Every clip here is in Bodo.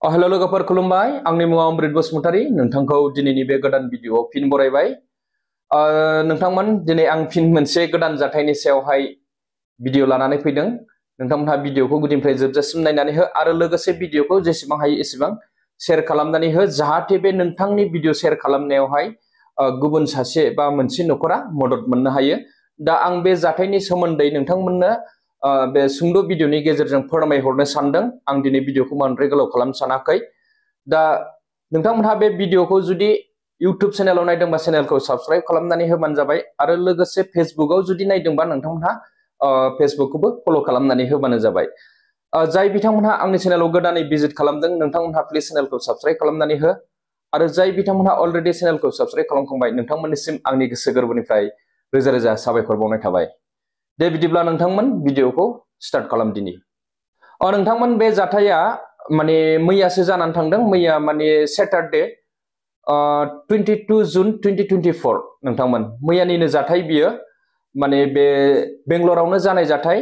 हेलो लोगोफोर खुलुमबाय आंनि मुङा अमृत बसुमतारी नोंथांखौ दिनैनि बे गोदान भिडिअआव फिन बरायबाय नोंथांमोन दिनै आं फिन मोनसे गोदान जाथायनि सायावहाय भिडिअ लानानै फैदों नोंथांमोनहा भिडिअखौ गुदिनिफ्राय जोबजासिम नायनानै हो आरो लोगोसे भिडिअखौ जेसेबां हायो एसेबां शेयार खालामनानै हो जाहाथे बे नोंथांनि भिडिअ शेयार खालामनायावहाय गुबुन सासे बा मोनसे नखरा मदद मोननो हायो दा आं बे जाथायनि सोमोन्दै नोंथांमोननो बे सुंद' भिडिअनि गेजेरजों फोरमायहरनो सानदों आं दिनै भिडिअखौ बांद्राय गोलाव खालामनो सानाखै दा नोंथांमोनहा बे भिडिअखौ जुदि इउट्युब चेनेलाव नायदोंबा चेनेलखौ साबस्क्राइब खालामनानै होबानो जाबाय आरो लोगोसे फेसबुकआव जुदि नायदोंबा नोंथांमोनहा फेसबुकखौबो फल' खालामनानै होबानो जाबाय जाय बिथांमोनहा आंनि चेनेलाव गोदानै भिजिट खालामदों नोंथांमोनहा प्लिज चेनेलखौ साबस्क्राइब खालामनानै हो आरो जाय बिथांमोनहा अलरेडि चेनेलखौ साबस्क्राइब खालामखांबाय नोंथांमोननिसिम आंनि गोसो गोरबोनिफ्राय रोजा रोजा साबायखर बावनाय थाबाय दे बिदिब्ला नोंथांमोन भिडिअखौ स्टार्ट खालाम दिनि नोंथांमोन बे जाथाया माने मैयासो जानानै थांदों मैया माने सैटरडे 22 जुन 2024 नोंथांमोन मैयानिनो जाथाय बियो माने बे बेंगलरावनो जानाय जाथाय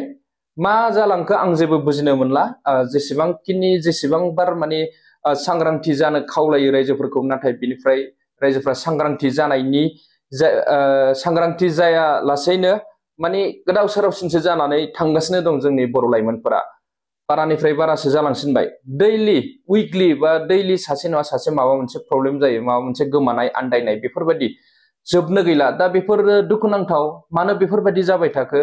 मा जालांखो आं जेबो बुजिनो मोनला जेसेबांबार माने सांग्रांथि जानो खावलायो रायजोफोरखौ नाथाय बिनिफ्राय रायजोफ्रा सांग्रांथि जायालासेनो माने गोदाव सोरावसिनसो जानानै थांगासिनो दं जोंनि बर' लाइमोनफोरा बारानिफ्राय बारासो जालांसिनबाय दैलि उइकलि बा दैलि सासे नङा सासे माबा मोनसे प्रब्लेम जायो माबा मोनसे गोमानाय आन्दायनाय बेफोरबायदि जोबनो गैला दा बेफोर दुखुनांथाव मानो बेफोरबायदि जाबाय थाखो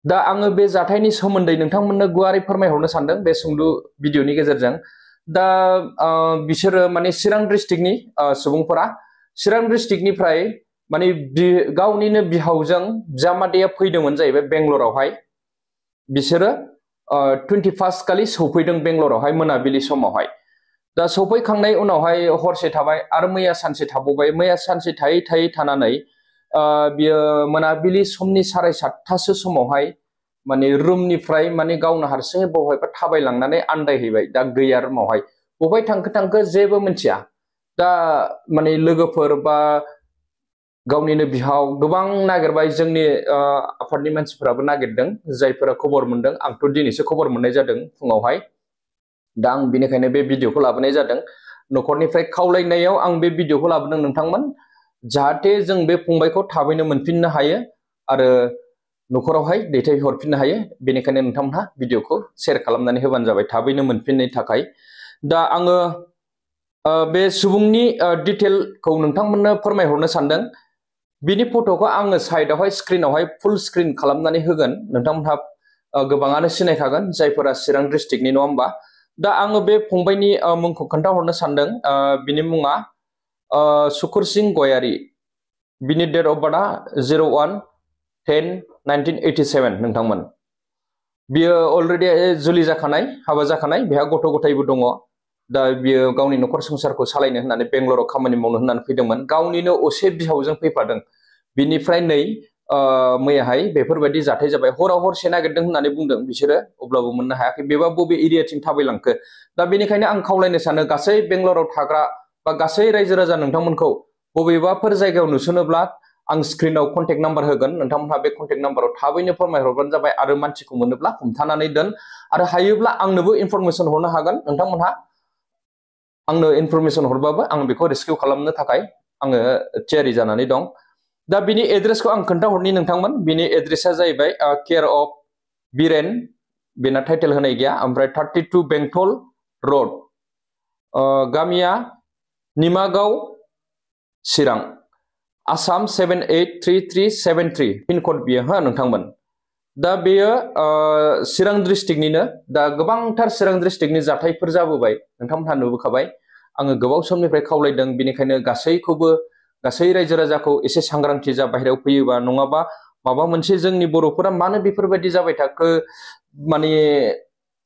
दा आङो बे जाथायनि सोमोन्दै नोंथांमोननो गुवारै फोरमायहरनो सानदों बे सुंद' भिडिअनि गेजेरजों दा बिसोरो माने चिरां डिस्ट्रिक्टनि सुबुंफोरा चिरां डिस्ट्रिक्टनिफ्राय माने गावनिनो बिहावजों बिजामादैया फैदोंमोन जाहैबाय बेंगलरावहाय बिसोरो 21 खालि सौफैदों बेंगलरावहाय मोनाबिलि समावहाय दा सौफैखांनाय उनावहाय हरसे थाबाय आरो मैया सानसे थाबावबाय मैया सानसे थायै थानानै बियो मोनाबिलि समनि 7:30 समावहाय माने रुमनिफ्राय माने गावनो हारसिङै बहायबा थाबायलांनानै आन्दायहैबाय दा गैया रुमावहाय बबेहाय थांखो जेबो मिथिया दा माने लोगोफोर बा गावनिनो बिहाव गोबां नागिरबाय जोंनि आफादनि मानसिफोराबो नागिरदों जायफोरा खबर मोनदों आंथ' दिनैसो खबर मोननाय जादों फुङावहाय दा आं बेनिखायनो बे भिडिअखौ लाबोनाय जादों न'खरनिफ्राय खावलायनायाव आं बे भिडिअखौ लाबोदों नोंथांमोन जाहाथे जों बे फंबायखौ थाबैनो मोनफिननो हायो आरो न'खरावहाय दैथायहरफिननो हायो बेनिखायनो नोंथांमोनहा भिडिअखौ शेयार खालामनानै होबानो जाबाय थाबैनो मोनफिननायनि थाखाय दा आङो बे सुबुंनि डिटेलखौ नोंथांमोननो फोरमायहरनो सानदों बिनि फट'खौ आङो साइडआवहाय स्क्रिनावहाय फुल स्क्रिन खालामनानै होगोन नोंथांमोनहा गोबाङानो सिनायखागोन जायफोरा चिरां डिस्ट्रिक्टनि नङा होमबा दा आङो बे फंबायनि मुंखौ खोन्थाहरनो सानदों बिनि मुङा सुकुर सिं गयारी बिनि डेट अफ बार्थआ 01/10/1987 नोंथांमोन बियो अलरेडि जुलि जाखानाय हाबा जाखानाय बेहा गथ' गथायबो दङ दा बियो गावनि न'खर संसारखौ सालायनो होननानै बेंगलराव खामानि मावनो होननानै फैदोंमोन गावनिनो असे बिहावजों फैफादों बिनिफ्राय नै मैयाहाय बेफोरबायदि जाथाय जाबाय हराव हरसे नागिरदों होननानै बुंदों बिसोरो अब्लाबो मोननो हायाखै बेबा बबे एरियाथिं थाबायलांखो दा बेनिखायनो आं खावलायनो सानो गासै बेंगलराव थाग्रा बा गासै रायजो राजा नोंथांमोनखौ बबेबाफोर जायगायाव नुसनोब्ला आं स्क्रिनाव कन्टेक्ट नाम्बार होगोन नोंथांमोनहा बे कन्टेक्ट नाम्बाराव थाबैनो फोरमायहरबानो जाबाय आरो मानसिखौ मोनोब्ला हमथानानै दोन आरो हायोब्ला आंनोबो इनफरमेसन हरनो हागोन नोंथांमोनहा आंनो इनफरमेसन हरबाबो आं बेखौ रेस्किउ खालामनो थाखाय आङो थियारि जानानै दं दा बिनि एड्रेसखौ आं खोन्थाहरनि नोंथांमोन बिनि एड्रेसा जाहैबाय केयार अफ बिरेन बेना टाइटेल होनाय गैया ओमफ्राय 32 बेंटल रड गामिया निमागाव चिरां आसाम 783373 पिनकड बियो हा नोंथांमोन दा बेयो चिरां डिस्ट्रिक्टनिनो दा गोबांथार चिरां डिस्ट्रिक्टनि जाथायफोर जाबोबाय नोंथांमोनहा नुबोखाबाय आङो गोबाव समनिफ्राय खावलायदों बेनिखायनो गासै रायजो राजाखौ एसे सांग्रांथि जा बाहेरायाव फैयोबा नङाबा माबा मोनसे जोंनि बर'फोरा मानो बेफोरबायदि जाबाय थाखो माने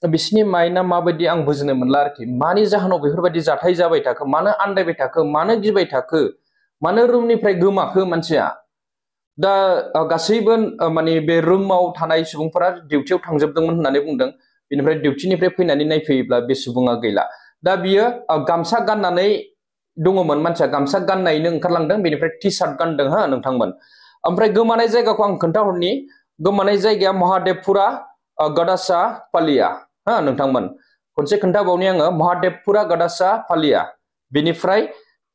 बिसिनि माइन्डआ माबायदि आं बुजिनो मोनला आरोखि मानि जाहोनाव बेफोरबायदि जाथाय जाबाय थाखो मानो आन्दायबाय थाखो मानो गिबाय थाखो मानो रुमनिफ्राय गोमाखो मानसिया दा गासैबो माने बे रुमाव थानाय सुबुंफोरा डिउटियाव थांजोबदोंमोन होननानै बुंदों बेनिफ्राय डिउटिनिफ्राय फैनानै नायफैयोब्ला बे सुबुङा गैला दा बियो गामसा गाननानै दङमोन मानसिया गामसा गाननायनो ओंखारलांदों बेनिफ्राय टि सार्ट गानदों हा नोंथांमोन ओमफ्राय गोमानाय जायगाखौ आं खोन्थाहरनि गोमानाय जायगाया महादेबपुरा गडासा पालिया हा नोंथांमोन खनसे खोन्थाबावनि आङो महादेबपुरा गडासा फालिया बेनिफ्राय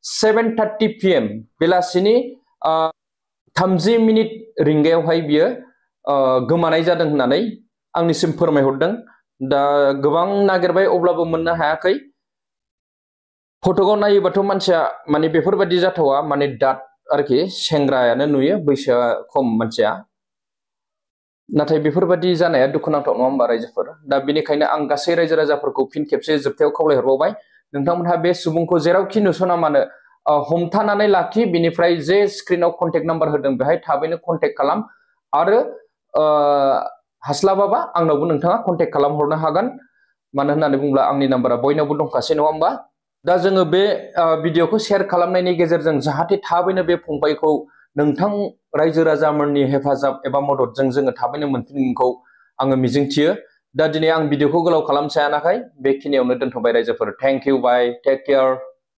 7:30 PM बेलासिनि 30 मिनिट रिंगायावहाय बियो गोमानाय जादों होननानै आंनिसिम फोरमायहरदों। दा गोबां नागिरबाय अब्लाबो मोननो हायाखै। फट'खौ नायोबाथ' मानसिया माने बेफोरबायदि जाथावा, माने दाद आरोखि सेंग्रायानो नुयो, बैसोआ खम मानसिया। नाथाय बेफोरबायदि जानाया दुखुनांथाव नङा होमबा रायजोफोर? दा बेनिखायनो आं गासै रायजो राजाफोरखौ फिन खेबसे जोबथायाव खावलायहरबावबाय, नोंथांमोनहा बे सुबुंखौ जेरावखि नुसना मानो हमथानानै लाखि, बेनिफ्राय जे स्क्रिनाव कन्टेक्ट नाम्बार होदों बेहाय थाबैनो कन्टेक्ट खालाम, आरो हास्लाबाबा आंनावबो नोंथाङा कन्टेक्ट खालामहरनो हागोन। मानो होननानै बुङोब्ला आंनि नाम्बारा बयनावबो दंखासै नङा होमबा? दा जोङो बे भिडिअखौ शेयार खालामनायनि गेजेरजों जाहाथे थाबैनो बे फंबायखौ नोंथां रायजो राजाफोरनि हेफाजाब एबा मददजों जोङो थाबैनो मोनफिनगोनखौ आङो मिजिंथियो। दा दिनै आं भिडिअखौ गोलाव खालामनो सानाखै, बेखिनियावनो दोनथ'बाय रायजोफोर। Thank you, bye, take care.